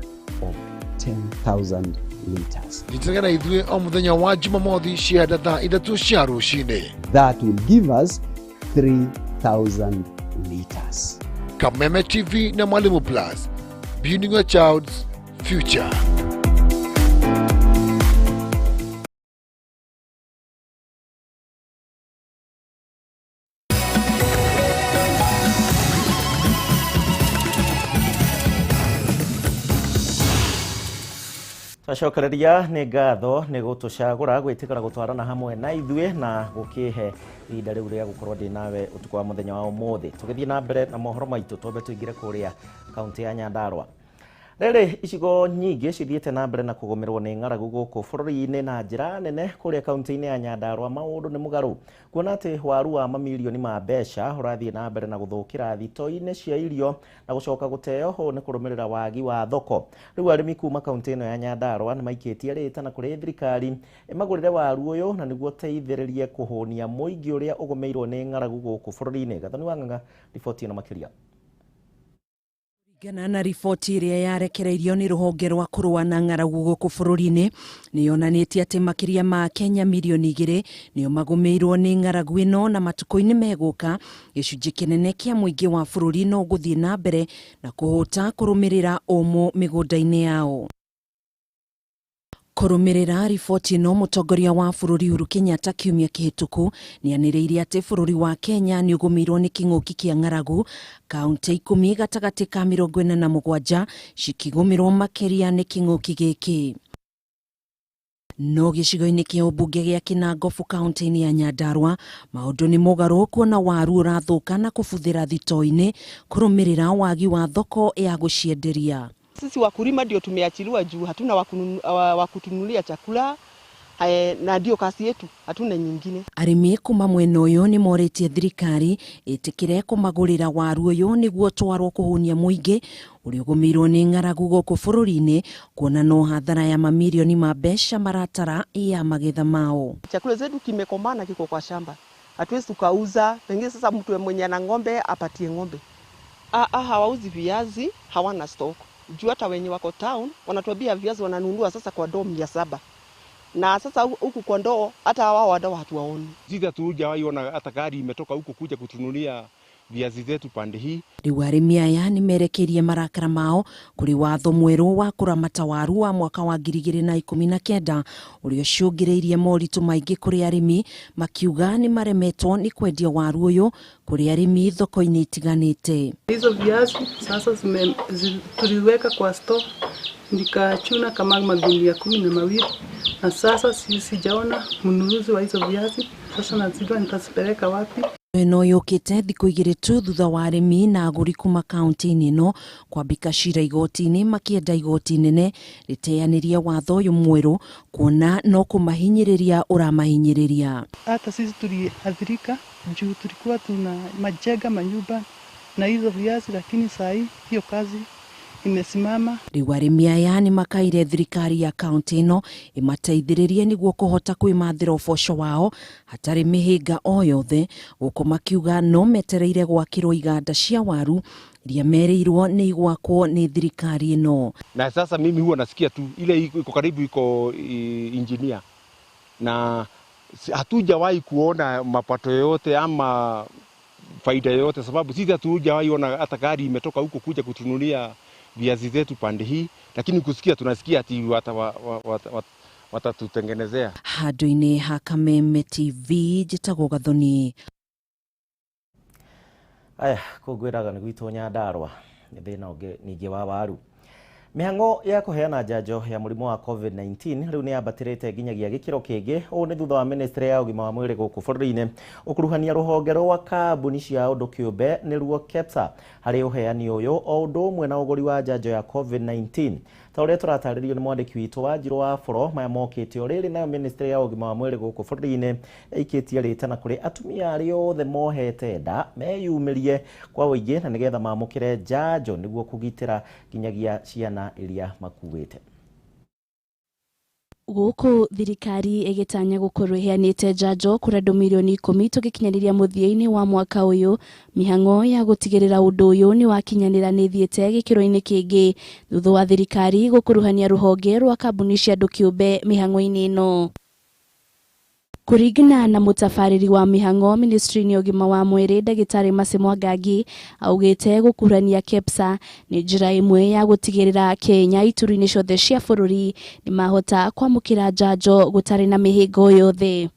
of 10,000 liters. Nyitanĩra na ithuĩ o mũthenya wa Jumamothi cia thaa 3 cia rũcinĩ. That will give us 3,000 liters. Kameme TV na Mwalimu Plus, building your child's future. Twacokereria nĩ ngatho nĩ gũtũcagũra gwĩtĩkĩra gũtwarana hamwe na ithuĩ na gũkĩhe ihinda rĩu rĩa gũkorwo ndĩ nawe ũtukũ wa mũthenya wa ũmũthĩ. Tũgĩthiĩ na mbere na mohoro maitũ, twambe tũingĩre kũrĩa kaunti ya Nyandarua. Rĩrĩ icigo nyingĩ cithiĩte na mbere na kũgũmĩrwo nĩ ng'aragu gũkũ bũrũri-inĩ na njĩra nene. Kũrĩa kaunti-inĩ ya Nyandarua maũndũ nĩ mũgarũ, kuona atĩ waru wa mamirioni ma mbeca ũrathiĩ na mbere na gũthũkĩra thito-inĩ cia irio na gũcoka gũteo. Ũũ nĩ kũrũmĩrĩra wagi wa thoko. Rĩu arĩmi kuma kaunti ĩno ya Nyandarua nĩ maikĩtie rĩtana kũrĩ thirikari ĩmagũrĩre waru ũyũ na nĩguo ũteithĩrĩrie kũhũnia mũingĩ ũrĩa ũgũmĩirwo nĩ ng'aragu gũkũ bũrũri-inĩ. Gathoni wa Ng'ang'a riboti ĩno makĩria. Kũringana na riboti ĩrĩa yarekereirio nĩ rũhonge rwa kũrũa na ng'aragu gũkũ bũrũri-inĩ, nĩ yonanĩtie atĩ makĩria ma Kenya mirioni 2 nĩo magũmĩirwo nĩ ng'aragu ĩno, na matukũ-inĩ megũka gĩcunjĩ kĩnene kĩa mũingĩ wa bũrũri no gũthiĩ na mbere na kũhũta kũrũmĩrĩra ũmũ mĩgũnda-inĩ yao. Kũrũmĩrĩra riboti ĩno, mũtongoria wa bũrũri Uhuru Kenyatta kiumia kĩhĩtũku nĩanĩrĩire atĩ bũrũri wa Kenya nĩũgũmĩirwo nĩ kĩng'ũki kĩa ng'aragu, kaunti 10 gatagatĩ ka 47 cikĩgũmĩrwo makĩria nĩ kĩng'ũki gĩkĩ. No gĩcigo-inĩ kĩa ũmbunge gĩa Kinangofu kaunti-inĩ ya Nyandarua maũndũ nĩ mũgarũ kuona waru ũrathũka na kũbuthĩra thito-inĩ kũrũmĩrĩra wagi wa thoko ya gũcienderia. Sisi wakulima ndio tumeachiliwa juu hatuna wa kutunulia chakula na ndio kazi yetu, hatuna nyingine. Arĩmi kuma mwena ũyũ nĩ morĩtie thirikari ĩtĩkĩre kũmagũrĩra waru ũyũ nĩguo twarwo kũhũnia mũingĩ ũrĩa ũgũmĩirwo nĩ ng'aragu gũkũ bũrũri-inĩ, kuona no hathara ya mamirioni ma mbeca maratara ya magetha mao. Chakula zetu kimekomana, kiko kwa shamba, hatuwezi tukauza. Pengine sasa mtu mwenye ana ng'ombe apatie ng'ombe. Hawauzi viazi, hawana stock. Juu hata wenye wako town wanatuambia viazi wananunua sasa kwa ndoo 700. Na sasa huku kwa ndoo hata wao wadau hatuwaoni. Sisi hatujawahi ona hata gari imetoka huku kuja kutunulia viazi zetu pande hii. Rĩu arĩmi aya nĩ merekeirie marakara mao kũrĩ watho mwerũ wa kũramata waru wa mwaka wa 2019 ũrĩa ũcũngĩrĩirie moritũ maingĩ kũrĩ arĩmi, makiuga nĩ maremetwo nĩ kwendia waru ũyũ kũrĩ arĩmi thoko-inĩ itiganĩte. Hizo viazi sasa tuliweka kwa store, nikachuna kama magunia 12 na sasa sijaona mnunuzi wa hizo viazi. Sasa nazijua nitazipeleka wapi. Ĩno yũkĩte thikũ igĩrĩ tu thutha wa arĩmi na agũri kuma kaunti-inĩ ĩno kwambĩka cira igoti-inĩ makĩenda igoti inene rĩteanĩrie watho ũyũ mwerũ kuona no kũmahinyĩrĩria ũramahinyĩrĩria. Hata sisi tuliathirika juu tulikuwa tuna majenga manyumba na hizo viazi, lakini saa hii hiyo kazi imesimama. Rĩu arĩmi aya nĩ makaire thirikari ya kaunti ĩno ĩmateithĩrĩrie nĩguo kũhota kwĩmathĩra ũboco wao hatarĩ mĩhĩnga o yothe, gũkũ makiuga no metereire gwakĩrwo iganda cia waru iria merĩirwo nĩ igwakwo nĩ thirikari ĩno. Na sasa mimi huwa nasikia tu ile iko karibu iko engineer, na hatujawahi kuona mapato yoyote ama faida yoyote, sababu sisi hatujawahi ona hata gari imetoka huko kuja kutunulia viazi zetu pande hii, lakini kusikia tunasikia ati watatutengenezea. Handũ-inĩ ha Kameme TV njĩtagwo Gathoni. Aya, kũngwĩraga nĩ gwitũ Nyandarua nĩ thĩna ũngĩ ningĩ wa waru. Mĩhang'o ya kũheana njanjo ya mũrimũ wa COVID-19 rĩu nĩ yambatĩrĩte nginyagia gĩkĩro kĩngĩ. Ũũ nĩ thutha wa ministry ya ũgima wa mwĩrĩ gũkũ bũrũri-inĩ ũkuruhania rũhonge rwa kambuni cia ũndũ kĩũmbe nĩruo KEPSA harĩ ũheani ũyũ o ũndũ ũmwe na ũgũri wa njanjo ya COVID-19. Ta ũrĩa tũratarĩrio nĩ mwandĩki witũ Wanjirũ wa Boro, maya mokĩte o rĩrĩ nayo ministry ya ũgima wa mwĩrĩ gũkũ bũrũri-inĩ ĩikĩtie rĩtana kũrĩ atumia arĩa othe mohete nda meyumĩrie kwa ũingĩ na nĩgetha mamũkĩre njanjo nĩguo kũgitĩra nginyagia ciana iria makuĩte. Gũkũ thirikari ĩgĩtanya gũkorwo ĩheanĩte njanjo kũrĩ andũ mirioni 10 tũgĩkinyanĩria mũthia-inĩ wa mwaka ũyũ, mĩhang'o ya gũtigĩrĩra ũndũ ũyũ nĩ wakinyanĩra nĩ ĩthiĩte gĩkĩro-inĩ kĩngĩ thutha wa thirikari gũkuruhania rũhonge rwa kambuni cia andũ kĩũmbe mĩhang'o-inĩ ĩno. Kũringana na mũtabarĩri wa mĩhang'o ministry-inĩ ya ũgima wa mwĩrĩ ndagĩtarĩ Mercy Mwangangi augĩte gũkuruhania KEPSA nĩ njĩra ĩmwe ya gũtigĩrĩra Kenya ituri-inĩ ciothe cia bũrũri nĩmahota kwamũkĩra njanjo gũtarĩ na mĩhĩnga yothe.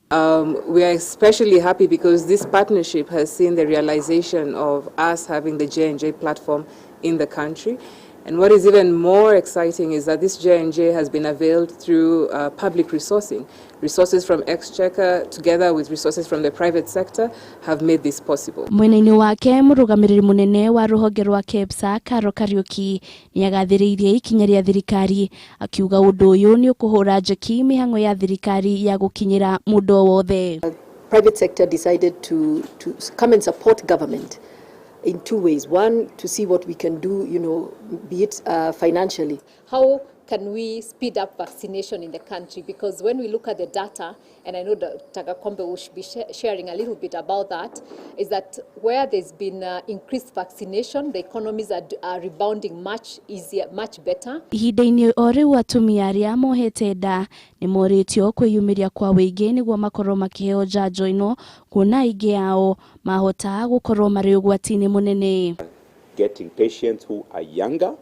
We are especially happy because this partnership has seen the realization of us having the J&J platform in the country. And what is even more exciting is that this J&J has been availed through public resourcing. Resources from Exchequer together with resources from the private sector have made this possible. Mwena-inĩ wake mũrũgamĩrĩri mũnene wa rũhonge rwa KEPSA Karo Kariuki nĩagathĩrĩirie ikinya rĩa thirikari akiuga ũndũ ũyũ nĩ ũkũhũra njeki mĩhang'o ya thirikari ya gũkinyĩra mũndũ o wothe. Private sector decided to come and support government in two ways. One, to see what we can do, you know, be it financially. How can we speed up vaccination in the country? Because when we look at the data, and I know Dr. Gakombe will be sharing a little bit about that, is that where there's been increased vaccination, the economies are rebounding much easier, much better. Ihinda-inĩ o rĩu atumia arĩa mohete nda nĩ morĩtio kwĩyumĩria kwa wĩingĩ nĩguo makorwo makĩheo njanjo ĩno kuona aingĩ ao mahota gũkorwo marĩ ũgwati-inĩ mũnene. Getting patients who are younger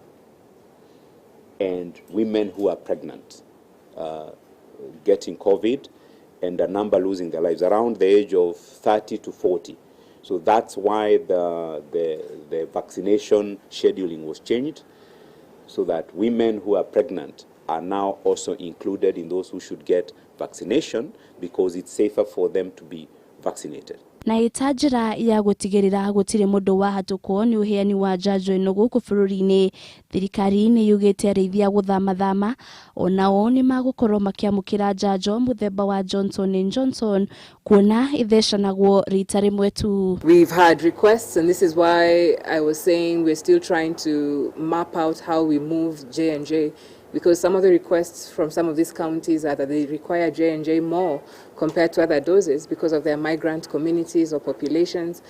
and women who are pregnant. getting COVID and a number losing their lives around the age of 30 to 40. So that's why the vaccination scheduling was changed, so that women who are pregnant are now also included in those who should get vaccination, because it's safer for them to be vaccinated. Na ĩta njĩra ya gũtigĩrĩra gũtirĩ mũndũ wahatũkwo nĩ ũheani wa njanjo ĩno gũkũ bũrũri-inĩ. Thirikari nĩ yugĩte arĩithia gũthamathama onao nĩ magũkorwo makĩamũkĩra njanjo mũthemba wa Johnson & Johnson kuona ithecanagwo rita rĩmwe tu. We've had requests, and this is why I was saying we're still trying to map out how we move J&J, because some of the requests from some of these counties are that they require J&J more compared to other doses because of their migrant communities or populations.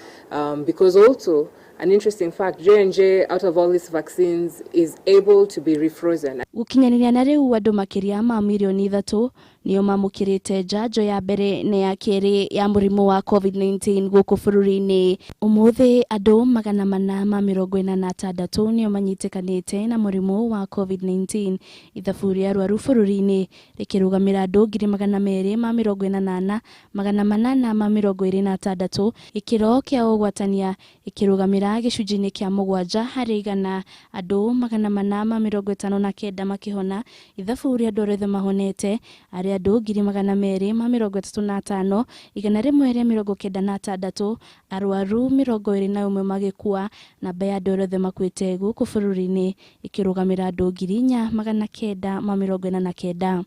Because also, an interesting fact, J&J, out of all these vaccines, is able to be refrozen. Gũkinyanĩria na rĩu andũ makĩria ma mirioni 3 nĩo mamũkĩrĩte njanjo ya mbere na ya kerĩ ya mũrimũ wa COVID-19 gũkũ bũrũri-inĩ. Ũmũthĩ andũ 446 nĩo manyitĩkanĩte na mũrimũ wa COVID-19. Ithabu rĩa arwaru bũrũri-inĩ rĩkĩrũgamĩra andũ 248,826. Gĩkĩro kĩa ũgwatania gĩkĩrũgamĩra gĩcunjĩ-inĩ kĩa 7%, andũ 459 makĩhona. Ithabu rĩa andũ arĩa othe mahonete arĩ andũ 235,196, arwaru 21 magĩkua. Namba ya andũ arĩa othe makuĩte gũkũ bũrũri-inĩ ĩkĩrũgamĩra andũ 4,949.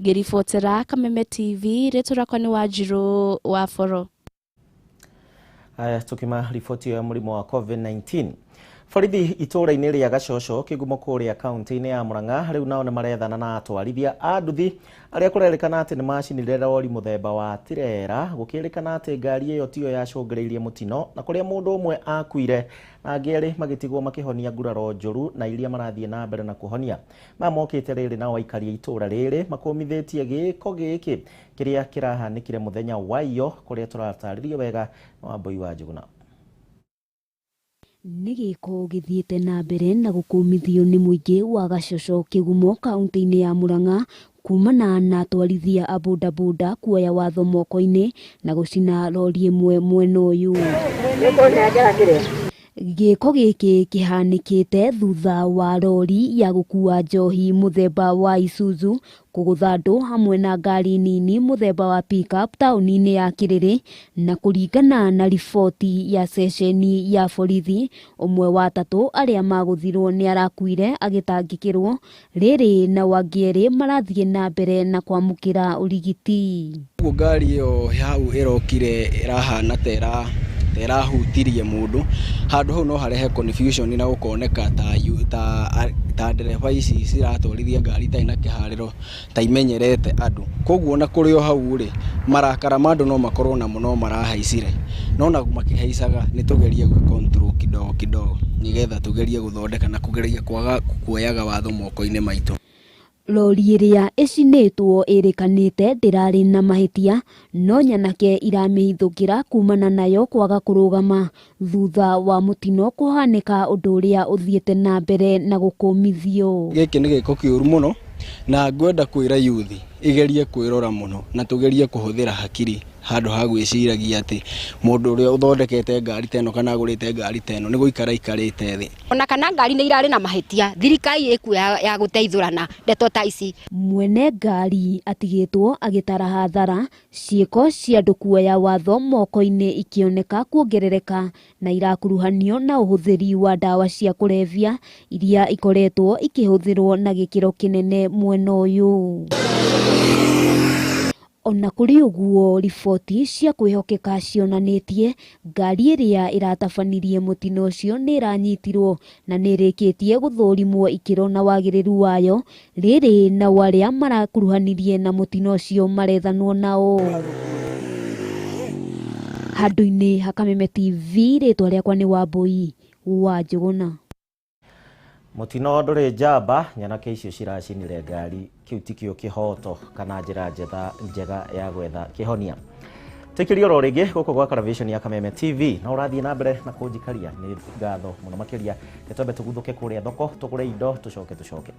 Ngĩribotera Kameme TV, rĩtwa rĩakwa nĩ Wanjirũ wa Boro. Haya, tukima riboti ya mũrimũ wa COVID-19. Borithi itũũra-inĩ rĩa Gacoco Kĩgumo kũrĩa kaunti-inĩ ya Murang'a rĩu nao nĩ marethana na atwarithia a nduthi arĩa kũrerĩkana atĩ nĩ macinire rori mũthemba wa tirera, gũkĩrĩkana atĩ ngari ĩyo tiyo yacũngĩrĩirie mũtino na kũrĩa mũndũ ũmwe akuire na angĩ erĩ magĩtigwo makĩhonia nguraro njũru na iria marathiĩ na mbere na kũhonia. Maya mokĩte rĩrĩ nao aikari a itũũra rĩrĩ makũmithĩtie gĩko gĩkĩ kĩrĩa kĩrahanĩkire mũthenya wa iyo, kũrĩa tũratarĩrio wega na Wambui wa Njuguna. Nĩ gĩko gĩthiĩte na mbere na gũkũmithio nĩ mũingĩ wa Gacoco Kĩgumo kaunti-inĩ ya Murang'a kumana na atwarithia a bodaboda kuoya watho moko-inĩ na gũcina rori ĩmwe mwena ũyũ. Gĩko gĩkĩ kĩhanĩkĩte thutha wa rori ya gũkua njohi mũthemba wa Isuzu kũgũtha andũ hamwe na ngari nini mũthemba wa pickup taũni-inĩ ya Kĩrĩrĩ, na kũringana na riboti ya ceceni ya borithi, ũmwe wa atatũ arĩa magũthirwo nĩ arakuire agĩtangĩkĩrwo rĩrĩ na angĩ erĩ marathiĩ na mbere na kwamũkĩra ũrigiti. Ũguo ngari ĩyo hau ĩrokire ĩrahana ta ĩrahutirie mũndũ handũ hau no harehe confusion na gũkoneka ta ndereba ici ciratwarithia ngari itarĩ na kĩharĩro ta imenyerete andũ, koguo ona kũrĩ o hau rĩ marakara ma andũ no makorwo namo no marahaicire, no na makĩhaicaga nĩ tũgerie gwĩ control kidogo kidogo nĩgetha tũgerie gũthondeka na kũgeria kwaga kuoyaga watho moko-inĩ maitũ. Rori ĩrĩa ĩcinĩtwo ĩrĩkanĩte ndĩrarĩ na mahĩtia, no nyanake iramĩhithũkĩra kumana nayo kwaga kũrũgama thutha wa mũtino kũhanĩka, ũndũ ũrĩa ũthiĩte na mbere na gũkũmithio. Gĩkĩ nĩ gĩko kĩũru mũno na ngwenda kwĩra yuthi igerie kwĩrora mũno na tũgerie kũhũthĩra hakiri handũ ha gwĩciragia atĩ mũndũ ũrĩa ũthondekete ngari ta ĩno kana agũrĩte ngari ta ĩno nĩ gũikara aikarĩte thĩ. Ona kana ngari nĩ irarĩ na mahĩtia, thirikari ĩkuo ya gũteithũrana ndeto ta ici. Mwene ngari atigĩtwo agĩtara hathara, ciĩko cia andũ kuoya watho moko-inĩ ikĩoneka kuongerereka na irakuruhanio na ũhũthĩri wa ndawa cia kũrebia iria ikoretwo ikĩhũthĩrwo na gĩkĩro kĩnene mwena ũyũ. Ona kũrĩ ũguo, riboti cia kwĩhokeka cionanĩtie ngari ĩrĩa ĩratabanirie mũtino ũcio nĩ ĩranyitirwo na nĩ ĩrĩkĩtie gũthũrimwo ikĩro na wagĩrĩru wayo, rĩrĩ nao arĩa marakuruhanirie na mũtino ũcio marethanwo nao. Handũ-inĩ ha Kameme TV, rĩtwa rĩakwa nĩ Wambui wa Njũgũna. Mũtino ndũrĩ njamba, nyanake icio ciracinire ngari kĩu tikĩo kĩhoto kana njĩra njega ya gwetha kĩhonia. Tũikĩrie oro rĩngĩ gũkũ gwa Television ya Kameme TV na ũrathiĩ na mbere na kũnjikaria, nĩ ngatho mũno makĩria. Twambe tũguthũke kũrĩa thoko tũgũre indo tũcoke.